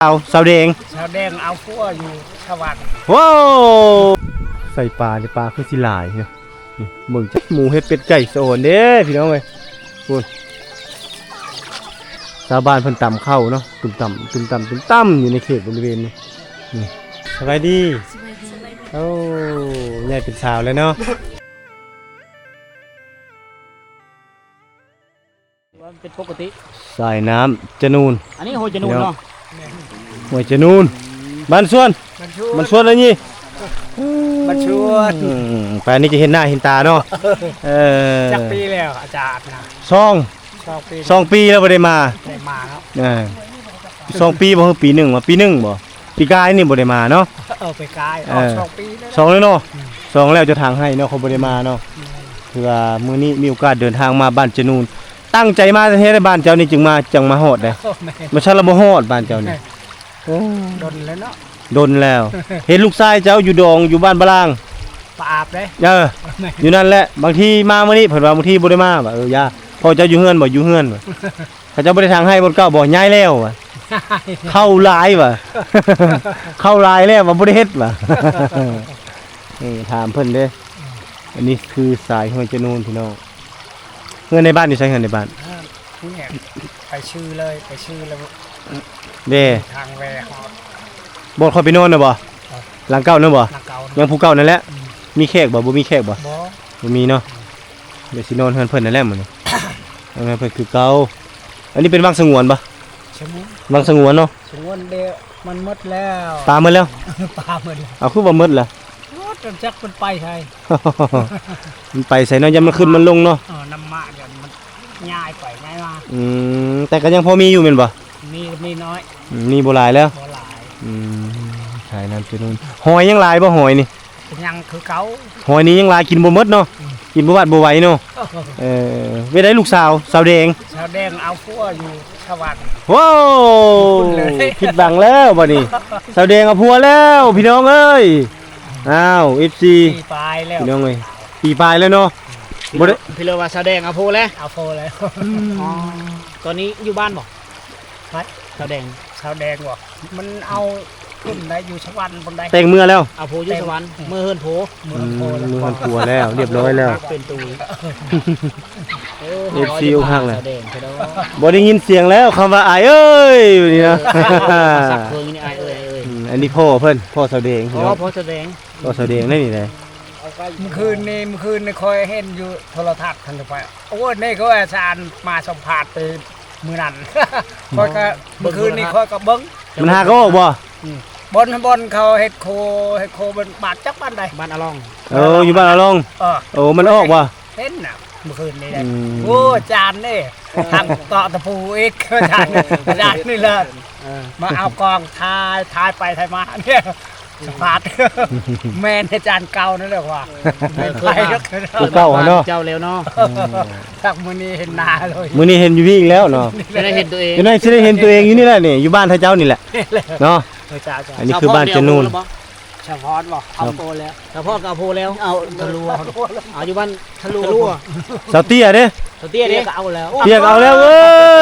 ສາວ ສາວແດງ ສາວແດງເອົາຜົວຢູ່ສະຫວັນ. ໂອ້ ໃສ່ປານີ້ ປາຄືຊິຫຼາຍເນາະ. ນີ້ເບິ່ງ ໝູເຫັດ ເປັດ ໄກ່ ສະອອນເດ້ພີ່ນ້ອງເອີຍ. ພຸ້ນ ຊາວບ້ານເພິ່ນຕຳເຂົ້າເນາະ ຕຸ້ມຕຳ ຕຸ້ມຕຳ ຕຸ້ມຕຳ ຢູ່ໃນເຂດບໍລິເວນນີ້. ນີ້ ສະບາຍດີ. ສະບາຍດີ. ໂອ້ ໃຫຍ່ເປັນສາວແລ້ວເນາະ. ວ່າມັນເປັນປົກກະຕິ ສາຍນ້ຳຈະນູນ. ອັນນີ້ຫ້ວຍຈະນູນເນາະ. ຫ້ວຍຈະນູນ ບ້ານສວນ ບ້ານສວນອັນນີ້ ບ້ານສວນ. ອືມ ໄປນີ້ຈະເຫັນໜ້າເຫັນຕາເນາະ. ເອີ ຈັກປີແລ້ວອາຈານນະ? ສອງ ສອງປີ ສອງປີແລ້ວບໍ່ໄດ້ມາ ບໍ່ໄດ້ມາເນາະ. ເອີ ສອງປີບໍ່ ຄືປີໜຶ່ງ ວ່າປີໜຶ່ງບໍ່? ປີກາຍນີ້ບໍ່ໄດ້ມາເນາະ. ເອີ ປີກາຍ ເອີ ອອກສອງປີແລ້ວ ສອງແລ້ວເນາະ. ອືມ ສອງແລ້ວ ຈະຖາງໄຮ່ເນາະ ເຂົາບໍ່ໄດ້ມາເນາະ. ອືມ ຄືວ່າມື້ນີ້ມີໂອກາດເດີນທາງມາບ້ານຈະນູນ ຕັ້ງໃຈມາແທ້ໆ ບ້ານເຈົ້ານີ້ຈຶ່ງມາ ຈັ່ງມາຮອດເດ້. ໂອ້ ແມ່ນ ບໍ່ຊັ້ນລະບໍ່ຮອດບ້ານເຈົ້ານີ້. ໂອ້ ດົນແລ້ວເນາະ ດົນແລ້ວ. ເຫັນລູກຊາຍເຈົ້າຢູ່ດອງ ຢູ່ບ້ານບາລາງ ປາອາບເດ້. ເອີ ແມ່ນ ຢູ່ນັ້ນແຫຼະ. ບາງທີມາມື້ນີ້ ເພິ່ນວ່າບາງທີບໍ່ໄດ້ມາ ວ່າ ເອີ ຢ່າ ພໍ່ເຈົ້າຢູ່ເຮືອນບໍ່? ຢູ່ເຮືອນ. ເຂົາເຈົ້າບໍ່ໄດ້ຖາງໄຮ່ບ່ອນເກົ່າບໍ່? ຍ້າຍແລ້ວວ່າ ເຂົ້າຫຼາຍວ່າ ເຂົ້າຫຼາຍແລ້ວວ່າ ບໍ່ໄດ້ເຮັດວ່າ. ເອີ ຖາມເພິ່ນເດ້. ອັນນີ້ຄືສາຍຫ້ວຍຈະນູນພີ່ນ້ອງ. ເຮືອນໃນບ້ານຢູ່ໃສ? ເຮືອນໃນບ້ານ ເອີ ນີ້ແຫຼະ ໄປຊື່ເລີຍ ໄປຊື່ແລ້ວເດ້ ທາງແວຮອດ ບ່ອນຂ້ອຍໄປນອນນະບໍ່? ເອີ ຫຼັງເກົ່ານັ້ນບໍ່? ຫຼັງເກົ່າ ຍັງຜູ້ເກົ່ານັ້ນແຫຼະ. ອືມ ມີແຂກບໍ່? ບໍ່ມີແຂກບໍ່? ບໍ່ ບໍ່ມີເນາະ. ອືມ ດຽວຊິນອນເຮືອນເພິ່ນນັ້ນແຫຼະມື້ນີ້. ເຮືອນເພິ່ນຄືເກົ່າ. ອັນນີ້ເປັນວັງສະຫງວນບໍ່? ສະຫງວນ ວັງສະຫງວນເນາະ. ສະຫງວນເດ້ ມັນໝົດແລ້ວ ປາໝົດແລ້ວ. ປາໝົດແລ້ວ. ເອົາ ຄືວ່າໝົດລະ? ໝົດ ຈັກມັນໄປໃສ ມັນໄປໃສເນາະ. ຢ້ານມັນຂຶ້ນມັນລົງເນາະ. ເອີ ນ້ຳໝາກມັນຍ້າຍໄປຍ້າຍມາ. ອືມ ແຕ່ກໍຍັງພໍມີຢູ່ແມ່ນບໍ່? ມີ ມີນ້ອຍ. ອືມ ມີບໍ່ຫຼາຍແລ້ວ. ບໍ່ຫຼາຍ. ອືມ ຂາຍນ້ຳຈະນູນ. ຫອຍຍັງຫຼາຍບໍ່? ຫອຍນີ້ ຍັງຄືເກົ່າ. ຫອຍນີ້ຍັງຫຼາຍ ກິນບໍ່ໝົດເນາະ. ອືມ ກິນບໍ່ຫວາດບໍ່ໄຫວເນາະ. ເອີ ເວລາໃດລູກສາວ ສາວແດງ ສາວແດງເອົາຜົວຢູ່ສະຫວັນ. ໂອ້ ຜິດຫວັງແລ້ວບັດນີ້. ສາວແດງເອົາຜົວແລ້ວພີ່ນ້ອງເອີຍ. ອ້າວ ເອັຟຊີ ປີປາຍແລ້ວ ພີ່ນ້ອງເອີຍ. ປີປາຍແລ້ວເນາະ. ອືມ ບໍ່ໄດ້ ພີ່ເລີວ່າສາວແດງເອົາຜົວແລ້ວ ເອົາຜົວແລ້ວ. ອໍ ຕອນນີ້ຢູ່ບ້ານບໍ່? ໃຜ? ສາວແດງ. ສາວແດງບໍ່? ມັນເອົາຂຶ້ນໄດ້ຢູ່ສະຫວັນພຸ້ນໃດ. ແຕ່ງເມືອແລ້ວ? ເອົາຜົວຢູ່ສະຫວັນ. ແຕ່ງ ເມືອເຮືອນຜົວ. ເມືອເຮືອນຜົວແລ້ວ ເມືອເຮືອນຜົວແລ້ວ ຮຽບຮ້ອຍແລ້ວ. ເປັນຕູ ເອັຟຊີ ອົກຫັກແລ້ວ. ສາວແດງ ບໍ່ໄດ້ຍິນສຽງແລ້ວ ຄຳວ່າ ອ້າຍເອີຍ ນີ້ນະ. ເອີ ສັກເພິ່ງນີ້ ອ້າຍເອີຍ ອ້າຍເອີຍ. ອືມ ອັນນີ້ພໍ່ເພິ່ນ ພໍ່ສາວແດງ. ອໍ ພໍ່ສາວແດງ ພໍ່ສາວແດງໄດ໋ນີ້ແຫຼະ. ມື້ຄືນນີ້ ມື້ຄືນນີ້ຂ້ອຍເຫັນຢູ່ໂທລະທັດຫັ້ນໄປ. ໂອ້ຍ ນີ້ກໍອາຈານມາສຳພາດໄປມື້ນັ້ນ ຂ້ອຍກໍ ມື້ຄືນນີ້ຂ້ອຍກໍເບິ່ງ. ມັນຫາກໍອອກບໍ່? ອືມ ບ່ອນ ບ່ອນເຂົາເຮັດໂຄ ເຮັດໂຄ ບ້ານ ຈັກບ້ານໃດ? ບ້ານອາລອງ. ເອີ ຢູ່ບ້ານອາລອງ. ເອີ ໂອ້ ມັນອອກບໍ່? ເຫັນນະ ມື້ຄືນນີ້. ອືມ ໂອ້ ອາຈານນີ້ ທັງເກາະຕະປູອີກ ອາຈານ ອາຈານນີ້ລະ. ເອີ ມາເອົາກ້ອງຖ່າຍ ຖ່າຍໄປຖ່າຍມານີ້ ສຳພາດ ແມ່ນອາຈານເກົ່ານັ້ນແຫຼະວ່າ. ເອີ ເຄີຍມາ ເຄີຍມາບ້ານເຈົ້າແລ້ວເນາະ. ອືມ ຈັກມື້ນີ້ເຫັນໜ້າເລີຍ. ມື້ນີ້ເຫັນຢູ່ພີ້ອີກແລ້ວເນາະ. ຈະໄດ້ເຫັນຕົວເອງ ຈະໄດ້ ຊິໄດ້ເຫັນຕົວເອງຢູ່ນີ້ແຫຼະນີ້ ຢູ່ບ້ານທ່ານເຈົ້ານີ້ແຫຼະເນາະ. ເອີ ເຈົ້າ ເຈົ້າ ອັນນີ້ຄືບ້ານຈະນູນ. ສະພອນບໍ່? ສະພອນບໍ່? ເອົາໂຕແລ້ວ. ສະພອນກໍເອົາໂພແລ້ວ. ເອົາທະລວ ເອົາຢູ່ບ້ານທະລວ. ເອົາຢູ່ບ້ານທະລວ. ສາວເຕ້ຍເດ້? ສາວເຕ້ຍເດ້? ເຕ້ຍກໍເອົາແລ້ວ. ເອື້ອ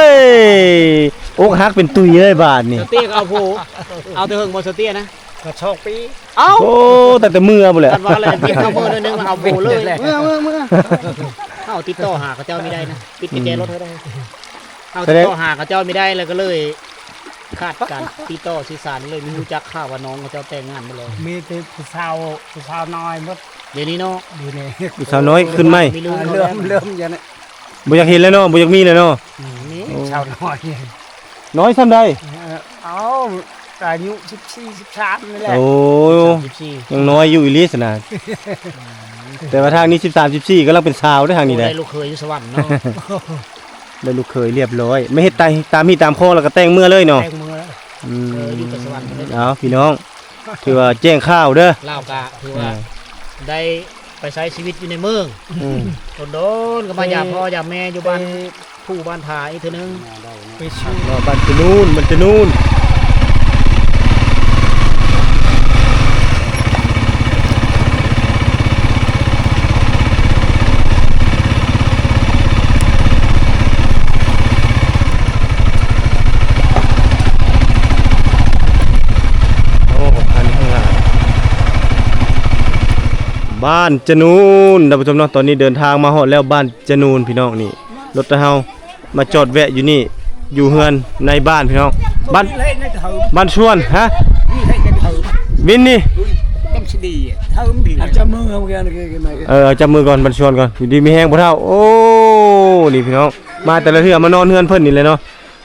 ຍ ອົກຫັກເປັນຕຸຍເລີຍບາດນີ້. ສາວເຕ້ຍກໍເອົາໂພ. ເອົາແຕ່ເຫິງບໍ່ສາວເຕ້ຍນະ? ກໍສອງປີ. ເອົ້າ ໂອ້ ຕັ້ງແຕ່ເມືອພຸ້ນແຫຼະ. ຄັນວ່າແລ້ວ ຕິດຕໍ່ເບີໜ້ອຍໜຶ່ງແລ້ວເອົາໂພເລີຍ. ເມືອ ເມືອ ເມືອ. ເຮົາຕິດຕໍ່ຫາເຂົາເຈົ້າມີໄດ້ນະ. ປິດກະແຈລົດໃຫ້ໄດ້. ເຮົາຕິດຕໍ່ຫາເຂົາເຈົ້າມີໄດ້ ແລ້ວກໍເລີຍຂາດການຕິດຕໍ່ສື່ສານ ເລີຍມີຮູ້ຈັກຂ່າວວ່ານ້ອງເຂົາເຈົ້າແຕ່ງງານໝົດແລ້ວ. ມີແຕ່ຜູ້ສາວ ຜູ້ສາວນ້ອຍໝົດດຽວນີ້ເນາະ. ດຽວນີ້ຜູ້ສາວນ້ອຍຂຶ້ນໃໝ່. ມີລູກ ເລີ່ມ ເລີ່ມຢ່າງນີ້ ບໍ່ຢາກເຫັນແລ້ວເນາະ ບໍ່ຢາກມີແລ້ວເນາະ. ອືມ ມີ ໂອ້ ສາວນ້ອຍ ນ້ອຍສ່ຳໃດ? ເອີ ເອົາ ອາຍຸສິບສີ່ ສິບສາມນີ້ແຫຼະ. ໂອ້ ສິບສີ່ ຍັງນ້ອຍຢູ່ອີ່ຫຼີຊັ້ນນະ. ແຕ່ວ່າທາງນີ້ສິບສາມ ສິບສີ່ ກຳລັງເປັນສາວເດ້ທາງນີ້. ໂອ້ ໄດ້ລູກເຂີຍຢູ່ສະຫວັນເນາະ. ໄດ້ລູກເຂີຍລຽບຮ້ອຍ ມາເຮັດຕາມ ຕາມຮີດຕາມຄອງ ແລ້ວກໍແຕ່ງເມືອເລີຍເນາະ. ແຕ່ງເມືອ ອືມ ເອີ ຢູ່ແຕ່ສະຫວັນເລີຍ. ເອົາ ພີ່ນ້ອງ ຖືວ່າແຈ້ງຂ່າວເດີ. ລາວກະຖືວ່າ ເອີ ໄດ້ໄປໃຊ້ຊີວິດຢູ່ໃນເມືອງ. ອືມ ດົນໆ ກໍມາຢາມພໍ່ຢາມແມ່ຢູ່ບ້ານ ໄປ ພູບ້ານຜາອີກເທື່ອໜຶ່ງ. ໄປສູ່ ເນາະ ບ້ານຈະນູນ ບ້ານຈະນູນ. ບ້ານຈະນູນ ທ່ານຜູ້ຊົມເນາະ. ຕອນນີ້ເດີນທາງມາຮອດແລ້ວ ບ້ານຈະນູນ ພີ່ນ້ອງ. ນີ້ ລົດເຮົາມາຈອດແວະຢູ່ນີ້ ຢູ່ເຮືອນໃນບ້ານ ພີ່ນ້ອງ. ບ້ານ ບ້ານຊວນ ຮະ? ວິນນີ້ ເອີ ເອົາຈັບມືກ່ອນ ບ້ານຊວນກ່ອນ. ຢູ່ດີມີແຮງພໍ່ເຖົ້າ. ໂອ້ ນີ້ພີ່ນ້ອງ ມາແຕ່ລະເທື່ອມານອນເຮືອນເພິ່ນນີ້ແຫຼະເນາະ.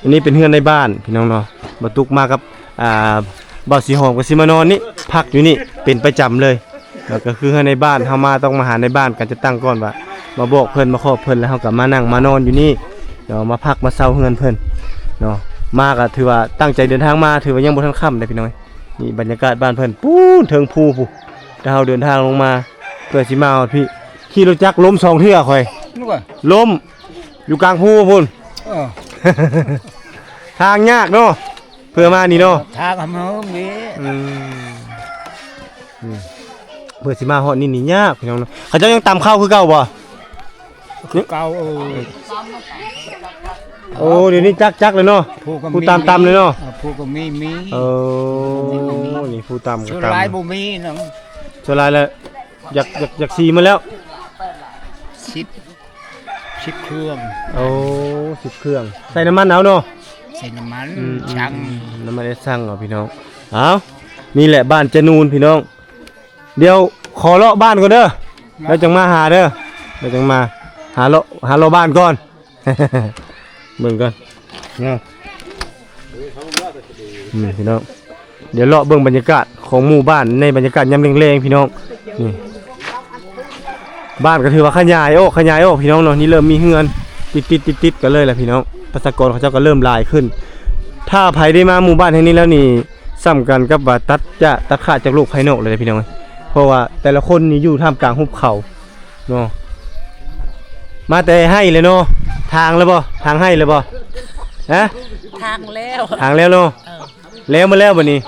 ອັນນີ້ເປັນເຮືອນໃນບ້ານ ພີ່ນ້ອງເນາະ. ບ່າວຕຸກມາກັບ ອ່າ ບ່າວສີຫອມກໍຊິມານອນນີ້ ພັກຢູ່ນີ້ເປັນປະຈຳເລີຍ. ແລ້ວກໍຄືເຮືອນໃນບ້ານ ເຮົາມາຕ້ອງມາຫາໃນບ້ານ ການຈັດຕັ້ງກ່ອນວ່າ ມາບອກເພິ່ນ ມາຂໍເພິ່ນ ແລ້ວເຮົາກໍມານັ່ງມານອນຢູ່ນີ້ເນາະ. ມາພັກມາເຊົາເຮືອນເພິ່ນເນາະ. ມາກໍຖືວ່າຕັ້ງໃຈເດີນທາງມາ ຖືວ່າຍັງບໍ່ທັນຄ່ຳເດ້ ພີ່ນ້ອງ. ນີ້ບັນຍາກາດບ້ານເພິ່ນ ປູ້ນເທິງພູພຸ້ນ. ແຕ່ເຮົາເດີນທາງລົງມາເພື່ອຊິມາຮອດພີ້ ຂີ່ລົດຈັກລົ້ມສອງເທື່ອຂ້ອຍ ລົ້ມຢູ່ກາງພູພຸ້ນ. ເອີ ທາງຍາກເນາະ ເພື່ອມານີ້ເນາະ. ທາງເຮົາມີ ອືມ ອືມ ເພື່ອຊິມາຮອດນີ້ນີ້ຍາກ ພີ່ນ້ອງເນາະ. ເຂົາເຈົ້າຍັງຕຳເຂົ້າຄືເກົ່າບໍ່? ຄືເກົ່າ. ເອີ ໂອ້ ດຽວນີ້ຈັກໆເລີຍເນາະ. ຜູ້ຕຳຕຳເລີຍເນາະ. ເອີ ຜູ້ກໍມີ ມີ. ເອີ ນີ້ຜູ້ຕຳກໍຕຳ ສ່ວນຫຼາຍບໍ່ມີນະ. ສ່ວນຫຼາຍແລ້ວ ຢາກ ຢາກ ຢາກສີໝົດແລ້ວ. ສິບ ສິບເຄື່ອງ. ໂອ້ ສິບເຄື່ອງ. ໃສ່ນ້ຳມັນເອົາເນາະ. ໃສ່ນ້ຳມັນ ອືມ ຊັ່ງ ນ້ຳມັນໄດ້ຊັ່ງເອົາ ພີ່ນ້ອງ. ເອົາ ນີ້ແຫຼະບ້ານຈະນູນ ພີ່ນ້ອງ. ດຽວຂໍເລາະບ້ານກ່ອນເດີ ແລ້ວຈັ່ງມາຫາເດີ ແລ້ວຈັ່ງມາຫາເລາະ ຫາເລາະບ້ານກ່ອນ. ເບິ່ງກ່ອນເນາະ. ນີ້ພີ່ນ້ອງ ດຽວເລາະເບິ່ງບັນຍາກາດຂອງໝູ່ບ້ານໃນບັນຍາກາດຍາມແລງໆ ພີ່ນ້ອງ. ນີ້ ບ້ານກໍຖືວ່າຂະຫຍາຍອອກ ຂະຫຍາຍອອກ ພີ່ນ້ອງເນາະ. ນີ້ເລີ່ມມີເຮືອນຕິດໆ ຕິດໆ ກັນເລີຍລະ ພີ່ນ້ອງ. ປະຊາກອນເຂົາເຈົ້າກໍເລີ່ມຫຼາຍຂຶ້ນ. ຖ້າໃຜໄດ້ມາໝູ່ບ້ານແຫ່ງນີ້ແລ້ວນີ້ ສ່ຳກັນກັບວ່າຕັດຈະ ຕັດຂາດຈາກໂລກພາຍນອກເລີຍເດ້ ພີ່ນ້ອງ. ເພາະວ່າແຕ່ລະຄົນນີ້ຢູ່ທ່າມກາງຫຸບເຂົາ ເນາະ. ມາແຕ່ໄຮ່ເລີຍເນາະ. ຖາງແລ້ວບໍ່? ຖາງໄຮ່ແລ້ວບໍ່? ຮະ? ຖາງແລ້ວ ຖາງແລ້ວເນາະ. ເອີ ແລ້ວມາແລ້ວບັດນີ້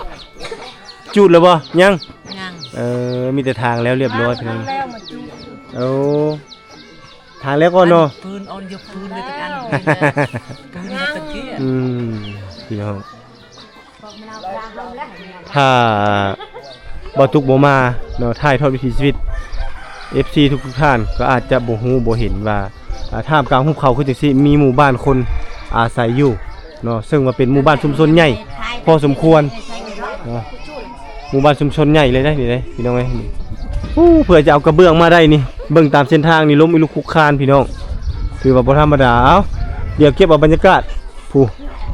ຈູດແລ້ວບໍ່? ຍັງ ຍັງ. ເອີ ມີແຕ່ຖາງແລ້ວລຽບຮ້ອຍ ພີ່ນ້ອງ. ໂອ້ ຖາງແລ້ວກ່ອນເນາະ. ປືນເອົາ ຍົກປືນເລີຍຕະກັນ ປືນເອົາຕະເກຍ. ອືມ ພີ່ນ້ອງ ຖ້າບໍ່ຕຸກບໍ່ມາເນາະ ຖ່າຍທອດວິຖີຊີວິດ ເອັຟຊີ ທຸກໆທ່ານກໍອາດຈະບໍ່ຮູ້ບໍ່ເຫັນວ່າ ອ່າ ທ່າມກາງຫຸບເຂົາຄືຈັ່ງຊີ້ ມີໝູ່ບ້ານຄົນອາໄສຢູ່ເນາະ ເຊິ່ງວ່າເປັນໝູ່ບ້ານຊຸມຊົນໃຫຍ່ພໍສົມຄວນເນາະ. ໝູ່ບ້ານຊຸມຊົນໃຫຍ່ເລີຍເດ້ນີ້ເດ້ ພີ່ນ້ອງເອີຍ. ໂອ້ ເພື່ອຈະເອົາກະເບື້ອງມາໄດ້ນີ້ ເບິ່ງຕາມເສັ້ນທາງນີ້ ລົ້ມອີລຸກຄຸກຄານ ພີ່ນ້ອງ ຖືວ່າບໍ່ທຳມະດາ. ເອົາ ດຽວເກັບເອົາບັນຍາກາດ ຜູ້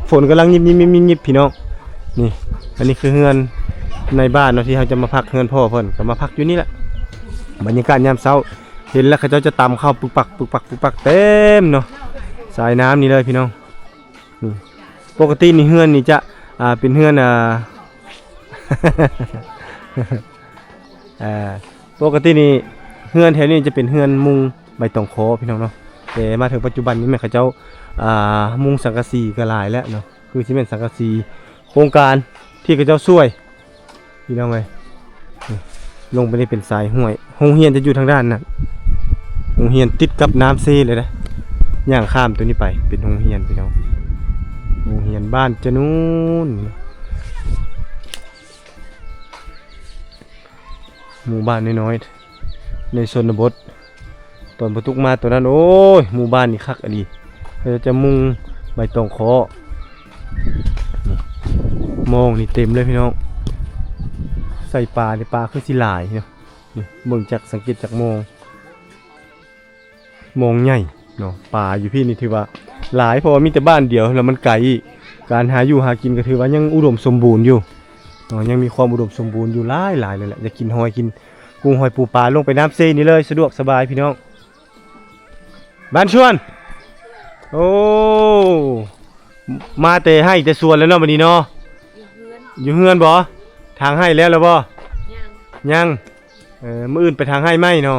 ຝົນກຳລັງຍິບໆໆໆ ພີ່ນ້ອງ. ນີ້ ອັນນີ້ຄືເຮືອນໃນບ້ານເນາະ ທີ່ເຮົາຈະມາພັກ ເຮືອນພໍ່ເພິ່ນ ກໍມາພັກຢູ່ນີ້ແຫຼະ. ບັນຍາກາດຍາມເຊົ້າ ເຫັນແລ້ວເຂົາເຈົ້າຈະຕຳເຂົ້າປຶກປັກ ປຶກປັກ ປຶກປັກ ເຕັມເນາະ ສາຍນ້ຳນີ້ເລີຍ ພີ່ນ້ອງ. ນີ້ ປົກກະຕິນີ້ເຮືອນນີ້ຈະ ອ່າ ເປັນເຮືອນ ອ່າ ອ່າ ປົກກະຕິນີ້ເຮືອນແຖວນີ້ຈະເປັນເຮືອນມຸງໃບຕອງຄໍ ພີ່ນ້ອງເນາະ. ແຕ່ມາເຖິງປັດຈຸບັນນີ້ແມ່ນເຂົາເຈົ້າ ອ່າ ມຸງສັງກະສີກໍຫຼາຍແລ້ວເນາະ ຄືຊິແມ່ນສັງກະສີໂຄງການທີ່ເຂົາເຈົ້າຊ່ວຍ ພີ່ນ້ອງເອີຍ. ນີ້ ລົງໄປນີ້ເປັນສາຍຫ້ວຍ ໂຮງຮຽນຈະຢູ່ທາງດ້ານນັ້ນ ໂຮງຮຽນຕິດກັບນ້ຳເຊເລີຍເດ້. ຍ່າງຂ້າມຕົວນີ້ໄປເປັນໂຮງຮຽນ ພີ່ນ້ອງ ໂຮງຮຽນບ້ານຈະນູນ. ໝູ່ບ້ານນ້ອຍໆ ໃນຊົນນະບົດ ຕອນບໍ່ຕຸກມາຕອນນັ້ນ ໂອ້ຍ ໝູ່ບ້ານນີ້ຄັກອີ່ຫຼີ ເຂົາເຈົ້າຈະມຸງໃບຕອງຄໍ. ນີ້ ມອງນີ້ເຕັມເລີຍ ພີ່ນ້ອງ ໃສ່ປານີ້ ປາຄືຊິຫຼາຍເນາະ. ນີ້ ເບິ່ງຈາກ ສັງເກດຈາກມອງ ມອງໃຫຍ່ເນາະ. ປາຢູ່ພີ້ນີ້ຖືວ່າຫຼາຍ ເພາະວ່າມີແຕ່ບ້ານດຽວ ແລ້ວມັນໄກອີກ ການຫາຢູ່ຫາກິນກໍຖືວ່າຍັງອຸດົມສົມບູນຢູ່ເນາະ ຍັງມີຄວາມອຸດົມສົມບູນຢູ່ຫຼາຍໆເລີຍແຫຼະ. ຢາກກິນຫອຍ ກິນ ກຸ້ງຫອຍປູປາ ລົງໄປນ້ຳເຊນີ້ເລີຍ ສະດວກສະບາຍ ພີ່ນ້ອງ. ບ້ານຊວນ ໂອ້ ມາແຕ່ໄຮ່ແຕ່ສວນແລ້ວເນາະ ບັດນີ້ເນາະ. ຢູ່ເຮືອນ ຢູ່ເຮືອນບໍ່? ຖາງໄຮ່ແລ້ວລະບໍ່? ຍັງ ຍັງ. ເອີ ມື້ອື່ນໄປຖາງໄຮ່ໃໝ່ເນາະ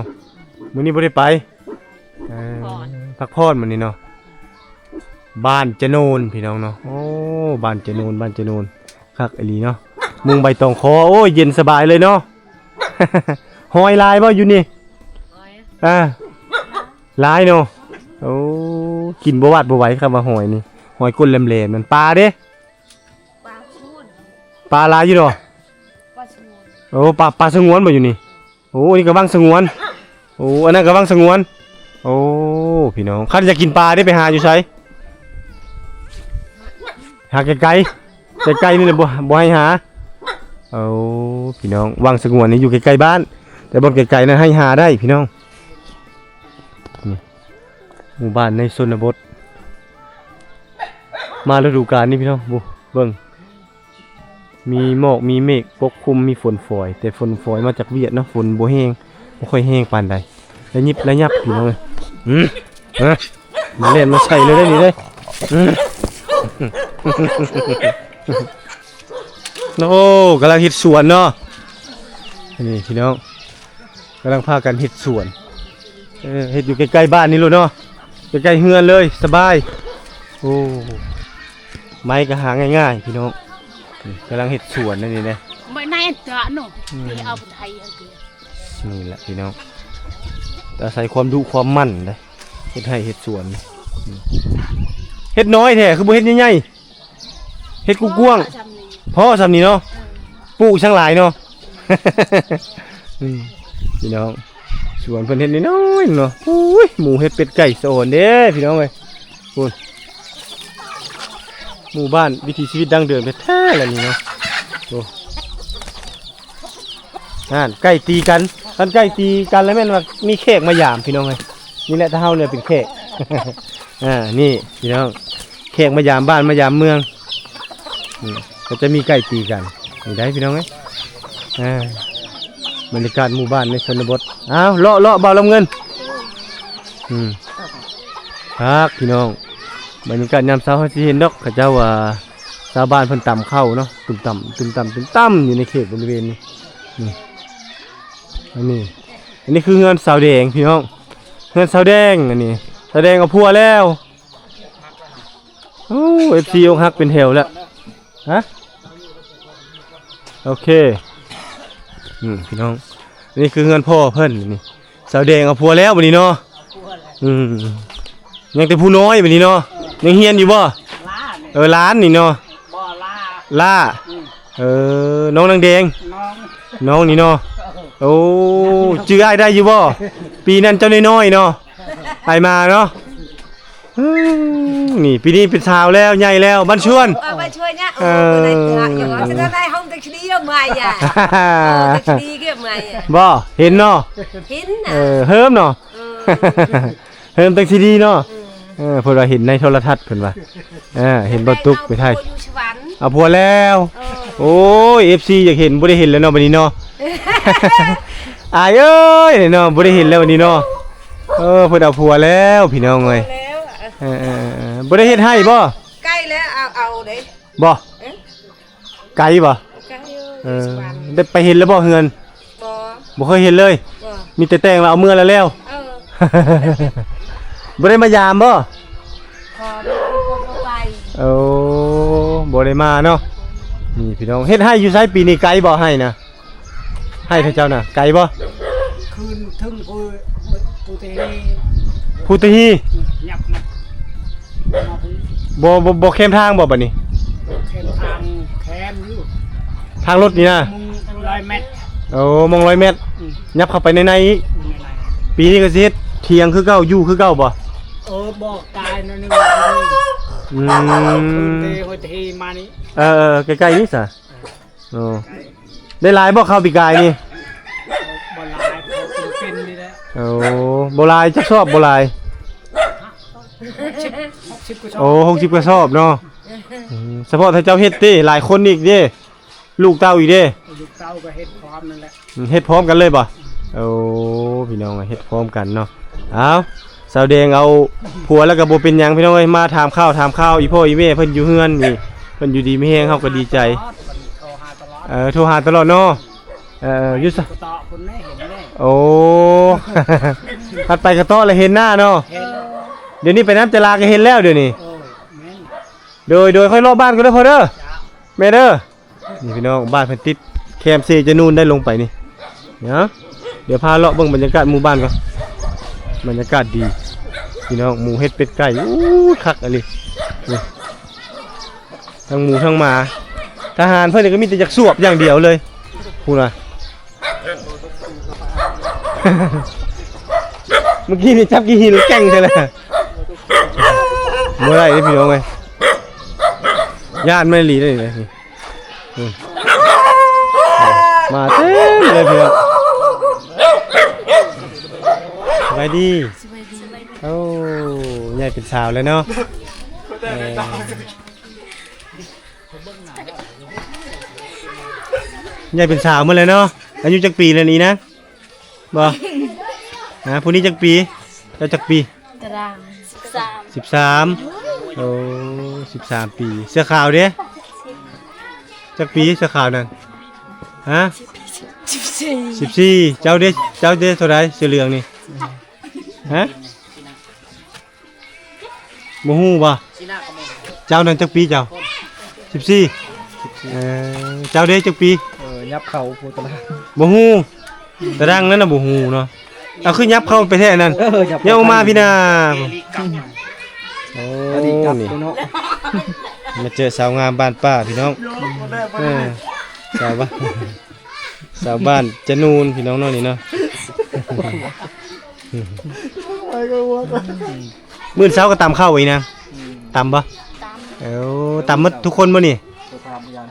ມື້ນີ້ບໍ່ໄດ້ໄປ. ເອີ ພັກຜ່ອນ ພັກຜ່ອນມື້ນີ້ເນາະ. ບ້ານຈະໂນນ ພີ່ນ້ອງເນາະ. ໂອ້ ບ້ານຈະໂນນ ບ້ານຈະໂນນ ຄັກອີ່ຫຼີເນາະ. ມຸງໃບຕອງຄໍ ໂອ້ຍ ເຢັນສະບາຍເລີຍເນາະ. ຫອຍຫຼາຍບໍ່ຢູ່ນີ້? ຫອຍ ອ່າ ຫຼາຍເນາະ. ໂອ້ ກິນບໍ່ຫວາດບໍ່ໄຫວ ຄຳວ່າຫອຍນີ້ ຫອຍກົ້ນແຫຼມໆນັ້ນ. ປາເດ້? ປາສະຫງວນ ປາຫຼາຍຢູ່ເນາະ. ປາສະຫງວນ ໂອ້ ປາ ປາສະຫງວນບໍ່ຢູ່ນີ້? ໂອ້ ນີ້ກໍວັງສະຫງວນ. ໂອ້ ອັນນັ້ນກໍວັງສະຫງວນ. ໂອ້ ພີ່ນ້ອງ ຄັນຢາກກິນປາເດ້ ໄປຫາຢູ່ໃສ? ຫາໄກໆ ໄກໆ ນີ້ແຫຼະ ບໍ່ ບໍ່ໃຫ້ຫາ. ໂອ້ ພີ່ນ້ອງ ວັງສະຫງວນນີ້ຢູ່ໃກ້ໆ ບ້ານ ແຕ່ບ່ອນໄກໆ ນັ້ນໃຫ້ຫາໄດ້ ພີ່ນ້ອງ. ນີ້ ໝູ່ບ້ານໃນຊົນນະບົດ ມາລະດູການນີ້ ພີ່ນ້ອງ ໂອ້ ເບິ່ງ ມີໝອກມີເມກປົກຄຸມ ມີຝົນຝອຍ ແຕ່ຝົນຝອຍມາຈາກຫວຽດເນາະ ຝົນບໍ່ແຮງ ບໍ່ຄ່ອຍແຮງປານໃດ ລະຍິບລະຍັບ ພີ່ນ້ອງເອີຍ. ອືມ ຮະ ມາເລ່ນມາໃສ່ເລີຍເດ້ນີ້ເດ້. ອືມ ໂອ້ ກຳລັງເຮັດສວນເນາະ ນີ້ ພີ່ນ້ອງ ກຳລັງພາກັນເຮັດສວນ. ເອີ ເຮັດຢູ່ໃກ້ໆ ບ້ານນີ້ໂລດເນາະ ໃກ້ໆ ເຮືອນເລີຍ ສະບາຍ. ໂອ້ ໄມ້ກໍຫາງ່າຍໆ ພີ່ນ້ອງ ນີ້ກຳລັງເຮັດສວນອັນນີ້ນະ. ໄມ້ໃນອັນຕະເນາະ ອືມ ທີ່ເອົາໄທອັນເດ ນີ້ແຫຼະ ພີ່ນ້ອງ ອາໄສຄວາມດຸຄວາມໝັ່ນເດ້ ເຮັດໄຮ່ເຮັດສວນ. ອືມ ເຮັດນ້ອຍແທ້ ຄືບໍ່ເຮັດໃຫຍ່ໆ? ເຮັດກວ້າງໆ ພໍສ່ຳນີ້ເນາະ ເອີ ປູກຊ່າງຫຼາຍເນາະ. ອືມ ພີ່ນ້ອງ ສວນເພິ່ນເຮັດນ້ອຍໆ ເນາະ. ໂອ້ຍ ໝູເຫັດ ເປັດ ໄກ່ ສະອອນເດ້ ພີ່ນ້ອງເອີຍ. ພຸ້ນ ໝູ່ບ້ານວິຖີຊີວິດດັ້ງເດີມແທ້ໆ ລະນີ້ເນາະ. ໂອ້ ຫັ້ນ ໄກ່ຕີກັນ ຄັນໄກ່ຕີກັນແລ້ວແມ່ນວ່າມີແຂກມາຢາມ ພີ່ນ້ອງເອີຍ. ນີ້ແຫຼະ ຖ້າເຮົານີ້ເປັນແຂກ ອາ ນີ້ ພີ່ນ້ອງ ແຂກມາຢາມບ້ານມາຢາມເມືອງ ອືມ ກໍຈະມີໄກ່ຕີກັນ ນີ້ໄດ໋ ພີ່ນ້ອງເອີຍ. ອາ ບັນຍາກາດໝູ່ບ້ານໃນຊົນນະບົດ. ອ້າວ ເລາະໆ ບ່າວລຳເງິນ. ອືມ ຄັກ ພີ່ນ້ອງ ບັນຍາກາດຍາມເຊົ້າ ເຮົາຊິເຫັນດອກ ເຂົາເຈົ້າວ່າ ຊາວບ້ານເພິ່ນຕຳເຂົ້າເນາະ ຕຸ້ມຕຳ ຕຸ້ມຕຳ ຕຸ້ມຕຳ ຢູ່ໃນເຂດບໍລິເວນນີ້. ນີ້ ອັນນີ້ ອັນນີ້ຄືເຮືອນສາວແດງ ພີ່ນ້ອງ ເຮືອນສາວແດງ. ອັນນີ້ ສາວແດງເອົາຜົວແລ້ວ. ໂອ້ ເອັຟຊີ ອົກຫັກເປັນແຖວແລ້ວ. ຮະ ໂອເຄ. ອືມ ພີ່ນ້ອງ ອັນນີ້ຄືເຮືອນພໍ່ເພິ່ນນີ້. ສາວແດງເອົາຜົວແລ້ວບັດນີ້ເນາະ. ເອົາຜົວແລ້ວ. ອືມ ຍັງແຕ່ຜູ້ນ້ອຍບັດນີ້ເນາະ. ເອີ ຍັງຮຽນຢູ່ບໍ່? ຫຼານ. ເອີ ຫຼານນີ້ເນາະ. ບໍ່ ຫຼາ ຫຼາ. ອືມ ເອີ ນ້ອງນາງແດງ ນ້ອງ ນ້ອງນີ້ເນາະ. ເອີ ໂອ້ ຈື່ອ້າຍໄດ້ຢູ່ບໍ່? ປີນັ້ນເຈົ້ານ້ອຍໆ ເນາະ ອ້າຍມາເນາະ. ອືມ ນີ້ ປີນີ້ເປັນສາວແລ້ວ ໃຫຍ່ແລ້ວ ບ້ານຊວນ. ເອີ ບ້ານຊວນເນຍ. ເອີ ໂອ້ ເປັນໄງເທື່ອ ຢ່າວ່າ ສະນັ້ນໃຫ້ຫ້ອງແທັກຊີເອີ ເມື່ອຍ ບໍ່ ເຫັນເນາະ. ເຫັນນະ. ເອີ ເຮີມເນາະ. ເອີ ເຮີມແທັກຊີເນາະ. ເອີ ເອີ ເພິ່ນວ່າເຫັນໃນໂທລະທັດ ເພິ່ນວ່າ ເອີ ເຫັນບໍ່ຕຸກໄປໄທ ເອົາຜົວແລ້ວ. ເອີ ໂອ້ຍ ເອັຟຊີ ຢາກເຫັນ ບໍ່ໄດ້ເຫັນແລ້ວເນາະ ບັດນີ້ເນາະ. ອາຍເອີຍເນາະ ບໍ່ໄດ້ເຫັນແລ້ວບັດນີ້ເນາະ. ເອີ ເພິ່ນເອົາຜົວແລ້ວ ພີ່ນ້ອງເອີຍ. ເອີ ເອີ ເອີ ບໍ່ໄດ້ເຮັດໃຫ້ບໍ່? ໃກ້ແລ້ວ ເອົາ ເອົາເດ້. ບໍ່? ເອີ ໄກບໍ່? ໄກຢູ່. ເອີ ໄດ້ໄປເຫັນແລ້ວບໍ່ເຮືອນ? ບໍ່ ບໍ່ເຄີຍເຫັນເລີຍ. ບໍ່ ມີແຕ່ແຕ່ງແລ້ວເອົາເມືອແລ້ວແລ້ວ. ເອີ ບໍ່ໄດ້ມາຢາມບໍ່? ບໍ່ ບໍ່ໄປ. ໂອ້ ບໍ່ໄດ້ມາເນາະ. ນີ້ພີ່ນ້ອງ ເຮັດໄຮ່ຢູ່ໃສປີນີ້? ໄກບໍ່ໄຮ່ນະ? ໄຮ່ເຂົາເຈົ້ານະ ໄກບໍ່? ຂຶ້ນເທິງພູ ພູຕະຮີ. ພູຕະຮີ? ອືມ ຫຍັບມາ ມາພຸ້ນ. ບໍ່ ບໍ່ ບໍ່ແຄມທາງບໍ່ບັດນີ້? ແຄມທາງ ແຄມຢູ່ ທາງລົດນີ້ນະ? ມຸງຮ້ອຍແມັດ. ໂອ້ ມຸງຮ້ອຍແມັດ. ອືມ ຫຍັບເຂົ້າໄປໃນໃນອີກ. ໃນໃນ. ປີນີ້ກໍຊິເຮັດຖຽງຄືເກົ່າ ຢູ່ຄືເກົ່າບໍ່? ເອີ ບໍ່ ກາຍໜ້ອຍໜຶ່ງ. ອືມ ຂຶ້ນເດ ຫ້ວຍຕະຮີມານີ້. ເອີ ເອີ ໃກ້ໆນີ້ສະ. ໂອ້ ໄດ້ຫຼາຍບໍ່ເຂົ້າປີກາຍນີ້? ບໍ່ຫຼາຍ ພໍກິນເປັນນີ້ແຫຼະ. ໂອ້ ບໍ່ຫຼາຍ ຈັກສອບບໍ່ຫຼາຍ? ຫົກສິບ ຫົກສິບກວ່າສອບ. ໂອ້ ຫົກສິບກວ່າສອບເນາະ. ອືມ ສະເພາະຖ້າເຈົ້າເຮັດຕິ ຫຼາຍຄົນອີກເດ້ ລູກເຕົ້າອີກເດ້. ລູກເຕົ້າກໍເຮັດພ້ອມນັ້ນແຫຼະ. ອືມ ເຮັດພ້ອມກັນເລີຍບໍ່? ໂອ້ ພີ່ນ້ອງເອີຍ ເຮັດພ້ອມກັນເນາະ. ເອົາ ສາວແດງເອົາຜົວແລ້ວກໍບໍ່ເປັນຫຍັງ ພີ່ນ້ອງເອີຍ. ມາຖາມຂ່າວ ຖາມຂ່າວອີ່ພໍ່ອີ່ແມ່ເພິ່ນຢູ່ເຮືອນນີ້ ເພິ່ນຢູ່ດີມີແຮງ ເຮົາກໍດີໃຈ. ໂທຫາຕະຫຼອດ ເອີ ໂທຫາຕະຫຼອດເນາະ. ເອີ ຢູ່ໃສ? ກະເຕາະພຸ້ນແຫຼະ ເຫັນແຫຼະ. ໂອ້ ຄັນໄປກະເຕາະແລ້ວເຫັນໜ້າເນາະ. ເຫັນ. ດຽວນີ້ໄປນ້ຳຈະລາກໍເຫັນແລ້ວດຽວນີ້. ໂອ້ຍ ແມ່ນ. ໂດຍ ໂດຍ ຂ້ອຍເລາະບ້ານກ່ອນເດີພໍ່ເດີ. ຈ້າ ແມ່ເດີ. ນີ້ພີ່ນ້ອງ ບ້ານເພິ່ນຕິດແຄມເຊຈະນູນໄດ້ ລົງໄປນີ້ເນາະ. ດຽວພາເລາະເບິ່ງບັນຍາກາດໝູ່ບ້ານກ່ອນ ບັນຍາກາດດີພີ່ນ້ອງ. ໝູເຫັດເປັດໄກ່ ໂອ້ຍ ຄັກອີ່ຫຼີ. ນີ້ ທັງໝູທັງໝາ ທະຫານເພິ່ນນີ້ກໍມີແຕ່ຢາກສວບຢ່າງດຽວເລີຍ ພຸ້ນນະ. เมื่อกี้นี่จับขี้หินแกล้งใช่เลย บ่ได้เด้พี่น้องเอ้ย ย่านมันอีหลีเด้นี่ อืม มาเต็มเลยพี่น้อง สบายดี สบายดี โอ้ ใหญ่เป็นสาวแล้วเนาะ เออ ใหญ่เป็นสาวหมดเลยเนาะ อายุจักปีแล้วนี่นะ บ่ ฮะ ผู้นี้จักปี เจ้าจักปี ตาราง สิบสาม สิบสาม โอ้ สิบสามปี เสื้อขาวเด้ จักปี เสื้อขาวนั่น ฮะ สิบสี่ สิบสี่ เจ้าเด้ เจ้าเด้เท่าใด เสื้อเหลืองนี่ ฮะ บ่ฮู้บ่ เจ้านั่นจักปีเจ้า สิบสี่ เออ เจ้าเด้จักปี เออ ยับเข่าผู้ตาราง บ่ฮู้ ตารางนั้นน่ะบ่ฮู้เนาะ เอาคือยับเข้าไปแท้นั่น เออ ยับ ยับออกมาพี่นา โอ้ นี่ มาเจอสาวงามบ้านป้าพี่น้อง เออ สาวบ้าน สาวบ้านจะนูนพี่น้องเนาะนี่เนาะ มื้อเช้าก็ตำข้าวอีกนะ ตำบ่ ตำ เอ้า ตำหมดทุกคนบ่นี่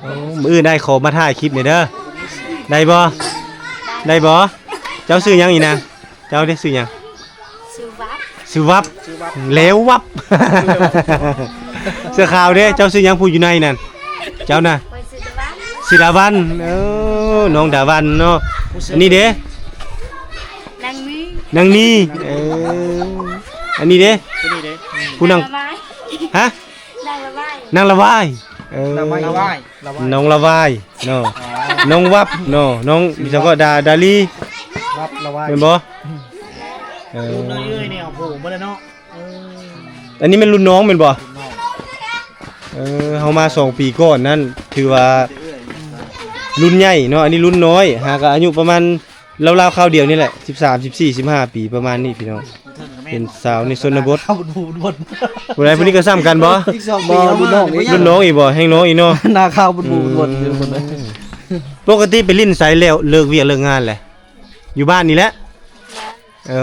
เอ้า มื้ออื่นอ้ายขอมาถ่ายคลิปหน่อยเด้อ ได้บ่ ได้บ่ เจ้าชื่อหยังอีกนะ เจ้าเด้ชื่อหยัง ชื่อวับ ชื่อวับ แล้ววับ เสื้อขาวเด้ เจ้าชื่อหยังผู้อยู่ในนั่น เจ้าน่ะ ข้อยชื่อดาวัน ชื่อดาวัน เอ้า น้องดาวันเนาะ อันนี้เด้ นางนี นางนี เออ อันนี้เด้ ผู้นี้เด้ ผู้นาง นางละวาย ฮะ นางละวาย นางละวาย เออ นางละวาย ละวาย น้องละวายเนาะ อ๋อ น้องวับเนาะ น้อง ชื่อวับ มีสองก็ดา ดาลี วับละวาย แม่นบ่ เออ รุ่นน้องเอ้ยเนี่ย โอ้โห บ่ได้เนาะ เออ อันนี้แม่นรุ่นน้องแม่นบ่ รุ่นน้อง เออ เฮามาสองปีก่อนนั่น ถือว่ารุ่นใหญ่เนาะ อันนี้รุ่นน้อย หากอายุประมาณ ราวๆคราวเดียวนี่แหละ สิบสาม สิบสี่ สิบห้า ปีประมาณนี้พี่น้อง เป็นสาวในชนบท เข้าดูดวน ผู้ใดผู้นี้ก็ซ้ำกันบ่ อีกสองปี บ่ เอามา รุ่นน้องอีก รุ่นน้องอีกบ่ แฮงน้องอีกเนาะ หน้าขาวบุดๆ อืม อยู่คนนั้น ปกติไปลิ้นไสแล้วเลิกเวียกเลิกงานแหละ อยู่บ้านนี่แหละ เอ้า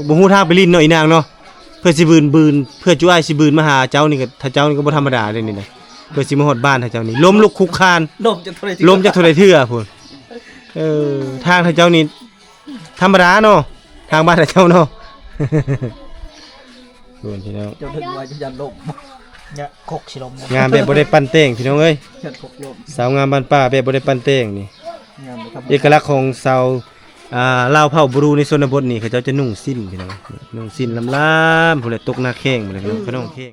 บ่ฮู้ทางไปลิ้นเนาะอีนางเนาะ เพื่อสิบืน บืน เพื่อจุอ้ายสิบืนมาหาเจ้านี่ก็ ถ้าเจ้านี่ก็บ่ธรรมดาเด้นี่นะ เพื่อสิมาฮอดบ้านหาเจ้านี่ ล้มลุกคลุกคลาน ล้มจักเท่าใด ล้มจักเท่าใดเทื่อพุ้น เออ ทางหาเจ้านี่ธรรมดาเนาะ ทางบ้านหาเจ้าเนาะ พุ้นพี่น้อง เจ้าถึงว่าจะยันล้ม เนี่ย คกสิล้มนะ งามแบบบ่ได้ปั้นแต่งพี่น้องเอ้ย ยันคกล้ม สาวงามบ้านป้าแบบบ่ได้ปั้นแต่งนี่ งามเลยครับ เอกลักษณ์ของสาว อ่า ลาวเผ่าบรูในชนบทนี่ เขาเจ้าจะนุ่งสิ้นพี่น้อง นุ่งสิ้นลำๆ พุ้นแหละ ตกหน้าแข้งพุ้นแหละพี่น้อง ขะน้องแข้ง